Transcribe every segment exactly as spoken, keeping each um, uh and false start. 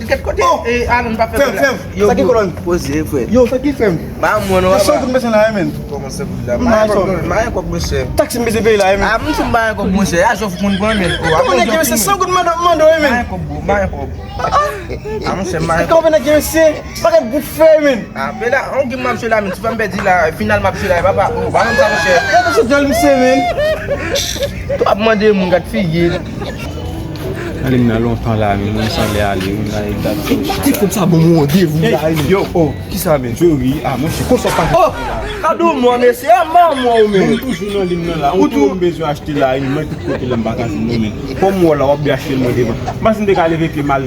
Kèt kote? Oh! E, Alan pa fè fè m, la. Fè m. Yo, sa ki kolòn? Poze, frè. Yo, sa ki fè m? Ba mwen non, papa. San goud m bezwen la, wi, men. Kòman san goud la? M pa gen kòb, m pa gen kòb, monchè. Taksi m bezwen peye la, wi, men. Ah, m di m pa gen kòb, monchè. A, jòf moun pran, men. Kòman nèg yo, se san goud m mande, mande, wi, men. M pa gen kòb, bro, m pa gen kòb. Ah, monchè, m pa gen kòb. Kòman nèg yo, se bagay boufè, men. Ah, men la, on gim m ap jwe la, men. Ti fè m pèdi la, final m ap jwe la, papa. Oh, pa nan sa, monchè. Gade sou djòl misye, men. Tou ap mande moun gad figi. Ale m nan lontan la, men moun sanble ale, moun la e dat. Ti fòm sa bon, mon randevou la, men. Yo, oh, kisa, men? Jori, ah, monchè, konsa pa. Oh, kado mwen, mesye, a manman ou, men. Moun toujou nan lim nan la. Ou tou, m bezwen achte la, men mwen tout kote la, m pa ka jwenn nou, men. Kòm w wè la, w ap byen achte l, mwen devan. M panse m te ka leve pye m al,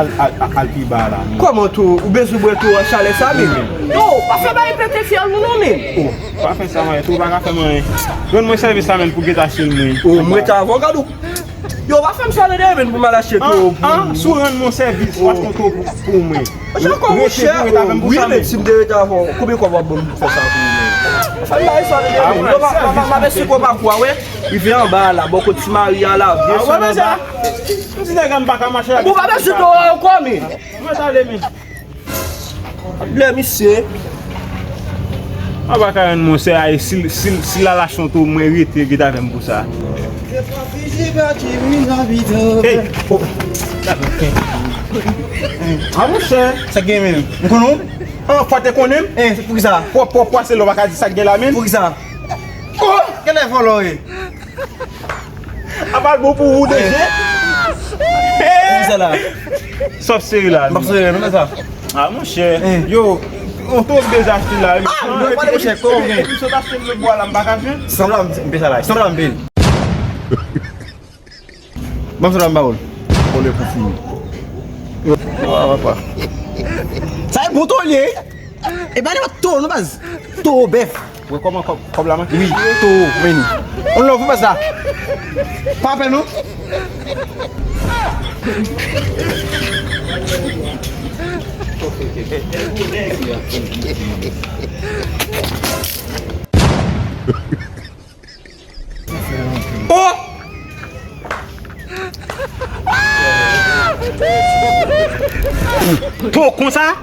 al, al, al pi ba la, men. Kòman tou? Ou bezwen bwè tou an chalè sa, men? Yo, pa fè bagay pete fyèl nou, non, men. Oh, pa fè sa, mwen, tou, pa ka fè mwen. Rann mwen sèvis la, men, pou geta achte l, mwen. Oh, mwen ta avan, gad ou. Yo, pa fè m sa, tande, men, pou m al achte tou. Ah, ah, si w rann mwen sèvis, w achte yon tou pou, pou mwen. Jan kòb ou chè, wi, men si m te rete avè w, konbyen kòb w ap ban m pou fè sa pou ou menm? Fè m bay sa, tande, men. Yo, m ap eseye kòb a kou a, wi. Rive anba a la, bò kot Ti Mari a la, byen sou anba. Yon ti nèg m pa ka mache avèk. Ou pa bezwen dò ankò, men. Mwen tande, men. Lè misye. Mwen pa ka rann monchè a, e si, si, si l al achte yon tou, mwen rete, rete avè m pou sa. Hey! Oh! Ah, monchè! Sa k gen menm? M konnen w? Ah, fò te konnen m? Eh, poukisa? Pwòp, pwòp, pwòp, se lè w pa ka di sa k gen la menm? Poukisa? Oh! Genlè vòlò w ye. Apa l bon pou ou deje? Poukisa la? Sòf seri la. M p ap sere non sa. Ah, monchè. Eh. Yo, on tou deja achte la, wi. Ah, mwen pa de monchè, kò w gen. Epi sot achte l lòt bò a la, m pa ka jwenn. Sanble m, m pe sa la. Sanble m pe. Ban m sanble m ba w l. Konnen pou fini. Wa, papa. Sa e bon towo l ye. E pa nenpòt towo non, baz. Towo bèf. Wè kòman kòb, kòb la manke? Wi, towo, men. On love, baz la. Pa pè non. Oh! To konsa?